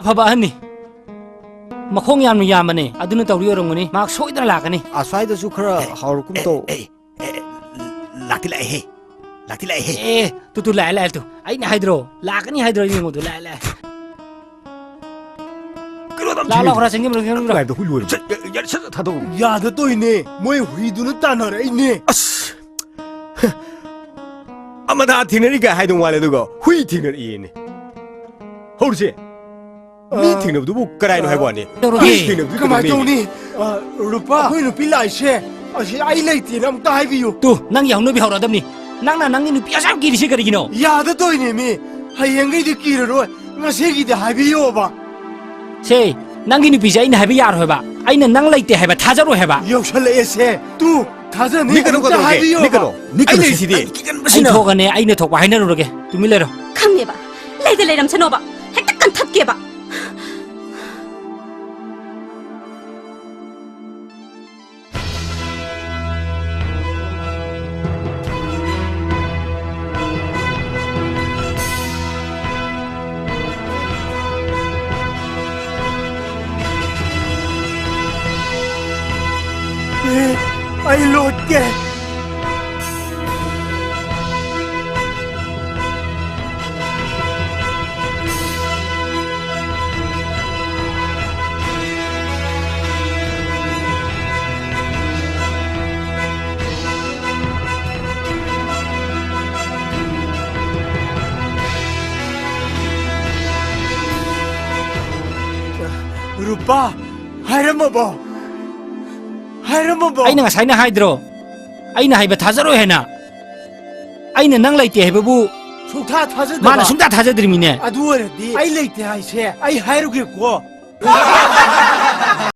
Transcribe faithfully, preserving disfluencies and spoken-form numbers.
ꯐꯕ ꯑꯍꯟꯅꯤ꯫ ꯃꯈꯣꯡ ꯌꯥꯝꯅ ꯌꯥꯝꯕꯅꯦ꯫ ꯑꯗꯨꯅ ꯇꯧꯔꯤ ꯑꯣꯏꯔꯝꯒꯅꯤ꯫ ꯃꯍꯥꯛ ꯁꯣꯏꯗꯅ ꯂꯥꯛꯀꯅꯤ꯫ ꯑꯁ꯭ꯋꯥꯏꯗꯁꯨ ꯈꯔ ꯍꯥꯎꯔꯒꯨꯝ ꯇꯧ꯫ ꯑꯦ, ꯑꯦ, ꯂꯥꯛꯇꯤ ꯂꯥꯛꯑꯦꯍꯦ꯫ ꯂꯥꯛꯇꯤ ꯂꯥꯛꯑꯦꯍꯦ꯫ ꯑꯦ, ꯇꯨ, ꯇꯨ, ꯂꯥꯛꯑꯦ, ꯂꯥꯛꯑꯦ, ꯇꯨ꯫ ꯑꯩꯅ ꯍꯥꯏꯗ꯭ꯔꯣ? ꯂꯥꯛꯀꯅꯤ ꯍꯥꯏꯗ꯭ꯔꯣ? ꯑꯩ ꯌꯦꯡꯉꯣ, ꯇꯨ, ꯂꯥꯛꯑꯦ, ꯂꯥꯛꯑꯦ꯫ ꯀꯩꯅꯣ ꯇꯧ ꯂꯥꯛꯑꯣ, ꯂꯥꯛꯑꯣ, ꯊꯤꯔꯤꯁꯦ꯫ ꯈꯔ ꯆꯪꯁꯤꯟꯕꯤꯔꯣ, ꯆꯪꯁꯤꯟꯕꯤꯔꯣ꯫ ꯉꯥꯏꯕꯗ ꯍꯨꯏ ꯂꯣꯏꯔꯦ꯫ ꯁꯠ, ꯌꯥꯔꯦ, ꯁꯠ, ꯁꯠ ꯊꯥꯗꯣꯛꯎ꯫ ꯌꯥꯗ ꯇꯧꯏꯅꯦ꯫ ꯃꯣꯏ ꯍꯨꯏꯗꯨꯅ ꯇꯥꯟꯅꯔꯛꯏꯅꯦ꯫ ꯑꯁ! ꯑꯃꯗ ꯊꯦꯡꯅꯔꯤ ꯀꯥꯏ ꯍꯥꯏꯗꯧ ꯃꯥꯜꯂꯦ, ꯑꯗꯨꯒ ꯍꯨꯏ ꯊꯦꯡꯅꯔꯛꯏꯅꯦ꯫ ꯍꯧꯔꯁꯦ꯫ ꯃꯤ ꯑ, ꯊꯦꯡꯅꯕꯗꯨꯕꯨ ꯀꯔꯥꯏꯅꯣ ꯍꯥꯏꯕ ꯋꯥꯅꯤ? ꯇꯧꯔꯒꯦ꯫ ꯍꯨꯏ ꯊꯦꯡꯅꯕꯗꯨꯕꯨ ꯀꯃꯥꯏꯅ ꯀꯩꯗꯧꯅꯦ? ꯇꯧꯅꯤ? ꯑ, ꯔꯨꯄꯥ, ꯑꯩꯈꯣꯏ ꯅꯨꯄꯤ ꯂꯥꯛꯏꯁꯦ ꯑꯁꯤ ꯑꯩ ꯂꯩꯇꯦꯅ ꯑꯝꯇ ꯍꯥꯏꯕꯤꯌꯨ꯫ ꯇꯨ, ꯅꯪꯒꯤ ꯍꯧꯅꯕꯤ ꯍꯧꯔꯛꯑꯗꯕꯅꯤ꯫ ꯅꯪꯅ ꯅꯪꯒꯤ ꯅꯨꯄꯤ ꯑꯁꯨꯛ ꯌꯥꯝ ꯀꯤꯔꯤꯁꯤ ꯀꯔꯤꯒꯤꯅꯣ? ꯌꯥꯗ ꯇꯧꯏꯅꯦ ꯃꯤ꯫ ꯍꯌꯦꯡꯈꯩꯗꯤ ꯀꯤꯔꯔꯣꯏ꯫ ꯉꯁꯤꯒꯤꯗꯤ ꯍꯥꯏꯕꯤꯌꯣꯕ꯫ ꯁꯦ, ꯅꯪꯒꯤ ꯅꯨꯄꯤꯁꯦ ꯑꯩꯅ ꯍꯥꯏꯕ ꯌꯥꯔꯣꯏ ꯍꯥꯏꯕ꯫ ꯑꯩꯅ ꯅꯪ ꯂꯩꯇꯦ ꯍꯥꯏꯕ ꯊꯥꯖꯔꯣꯏ ꯍꯥꯏꯕ꯫ ꯌꯧꯁꯜꯂꯛꯑꯦꯁꯦ꯫ ꯇꯨ, ꯊꯥꯖꯅꯤ꯫ ꯃꯤ ꯀꯩꯅꯣ ꯑꯝꯇ ꯀꯩꯗꯧꯒꯦ? ꯍꯥꯏꯕꯤꯌꯣꯕ꯫ ꯃꯤ ꯀꯩꯅꯣ? ꯃꯤ ꯑꯩ ꯀꯩꯅꯣ ꯂꯩ-, ꯁꯤꯗꯤ? ꯑꯩ ꯀꯤꯒꯟꯕꯁꯤꯅ꯫ ꯑꯩ ꯊꯣꯛꯑꯒꯅꯦ, ꯑꯩꯅ ꯊꯣꯛꯄ ꯍꯥꯏꯅꯔꯨꯔꯒꯦ꯫ ꯇꯨꯃꯤꯟ ꯂꯩꯔꯣ꯫ ꯈꯪꯉꯦꯕ꯫ ꯂꯩꯗ ꯂꯩꯔꯝꯁꯅꯣꯕ꯫ ꯍꯦꯛꯇ ꯀꯟꯊꯠꯀꯦꯕ꯫ ꯑꯦ, ꯑꯩ ꯂꯣꯠꯀꯦ꯫ ꯔꯨꯄꯥ, ꯍꯥꯏꯔꯝꯃꯕꯣ? ꯍꯥꯏꯔꯝꯃꯕꯣ? ꯑꯩꯅ ꯉꯁꯥꯏꯅ ꯍꯥꯏꯗ꯭ꯔꯣ? ꯑꯩꯅ ꯍꯥꯏꯕ ꯊꯥꯖꯔꯣꯏ ꯍꯥꯏꯅ꯫ ꯑꯩꯅ ꯅꯪ ꯂꯩꯇꯦ ꯍꯥꯏꯕꯕꯨ ꯁꯨꯡꯊꯥ ꯊꯥꯖꯗꯕ꯫ ꯃꯥꯅ ꯁꯨꯡꯊꯥ ꯊꯥꯖꯗ꯭ꯔꯤꯃꯤꯅꯦ꯫ ꯑꯗꯨ ꯑꯣꯏꯔꯗꯤ ꯑꯩ ꯂꯩꯇꯦ ꯍꯥꯏꯁꯦ ꯑꯩ ꯍꯥꯏꯔꯨꯒꯦꯀꯣ꯫